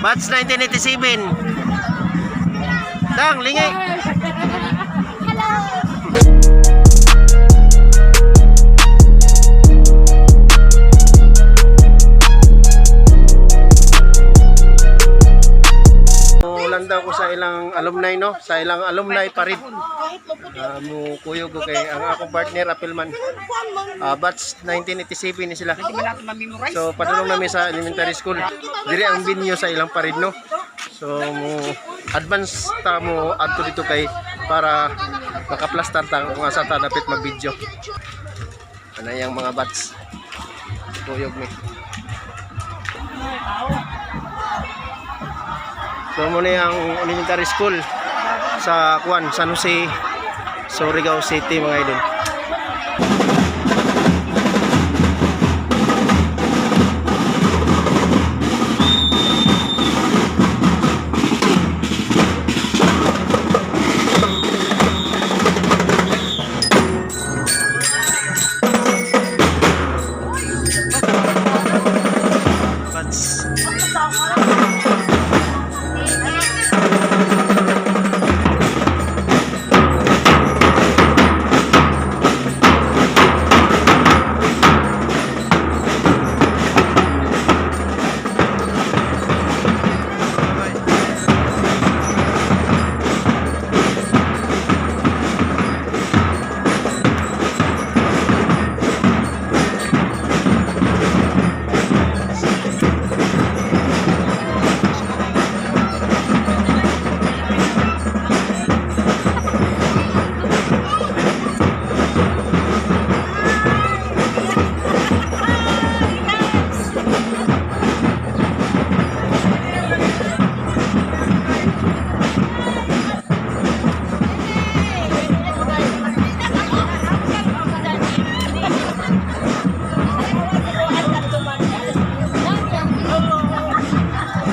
Batch 1987. Dang, lingi. Landaw ko sa ilang alumni, no, sa ilang alumni parid. Mo kuyog ko kay ang akong partner Apelman. Batch 1987 ni sila. So padulong namin sa elementary school. Diri ang venue sa ilang parid, no. So mo advance ta mo adto dito kay para makaplastar ta kung asa ta dapat mag-video. Ano yung mga batch. Kuyog mi. So mo ni ang elementary school sa Kwan, San Jose, Surigao City, mga idol. Batch.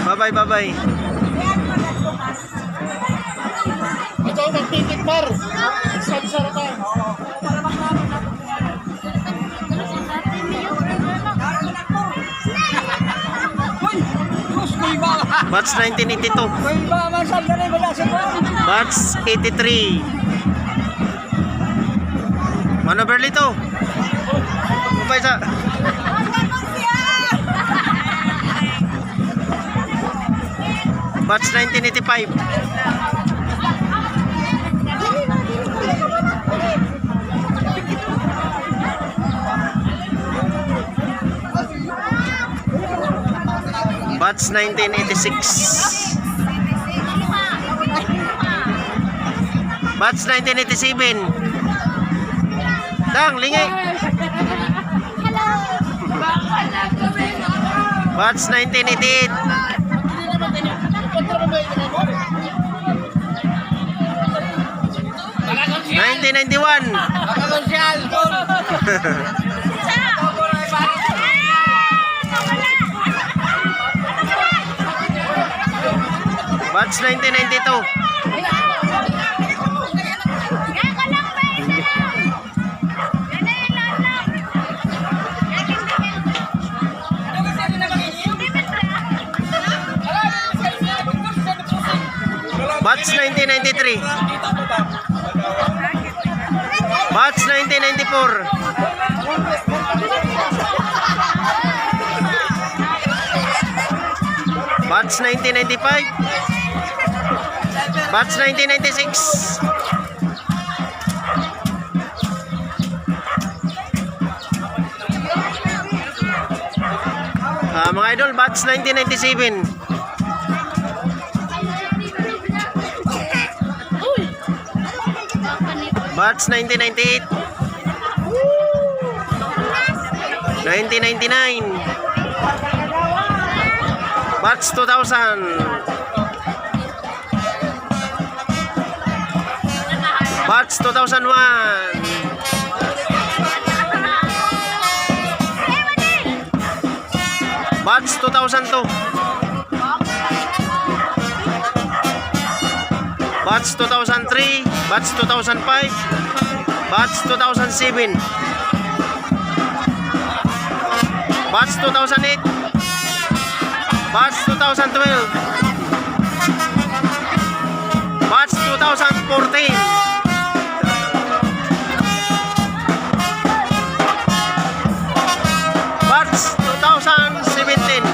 Bye-bye, bye-bye. Ito magtitik par. Sa pa. Batch 1982. Batch 83. Mano Berlito. Bye sa. Batch 1985. Batch 1986. Batch 1987. Dang, lingi. Batch 1988. 1991. Batch 1992. Batch 1993. Batch 1994. Batch 1995. Batch 1996. Mga idol, batch 1997. Batch 1998. 1999. Batch 2000. Batch 2001. Batch 2002. Batch 2003, Batch 2005, Batch 2007, Batch 2008. Batch 2012. Batch 2014. Batch 2017.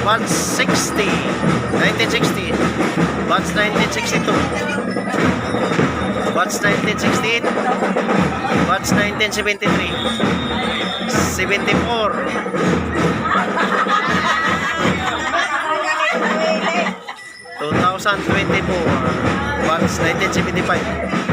Batch 60. 1960. Batch 1962. Batch 1968. Batch 1973. 74. 2024. Batch 1975.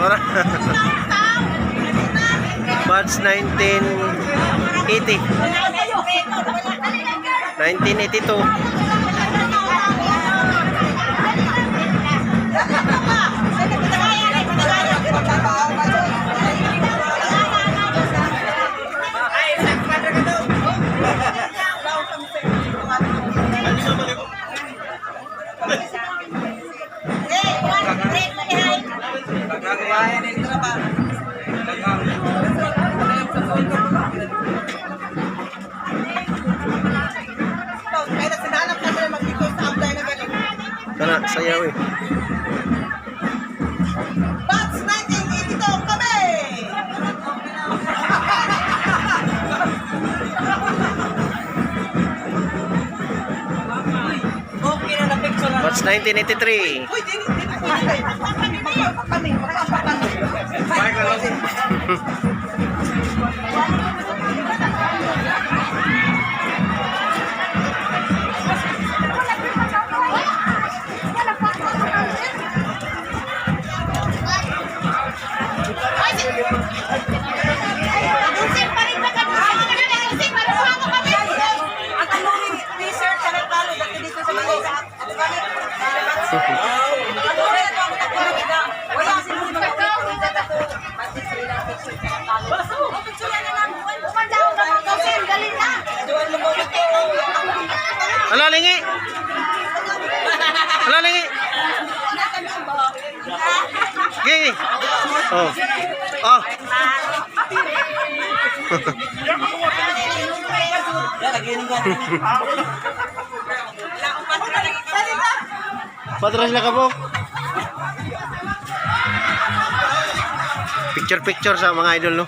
Nora. Batch 1980. 1982. Kana sayaw eh. Batch 1982 kami! Okay na na-picture na. Batch 1983. Uy, dili, dili, dili. Magpapa kami, magpapa kami. Ang ano ni sir, kanang talo, dati dito sa Manila. At kani, ano rin ang wala kasi nung mga Ala lingi. Ala lingi. Gi. Oh. Oh. Patras na ka po. Picture picture sa mga idol no.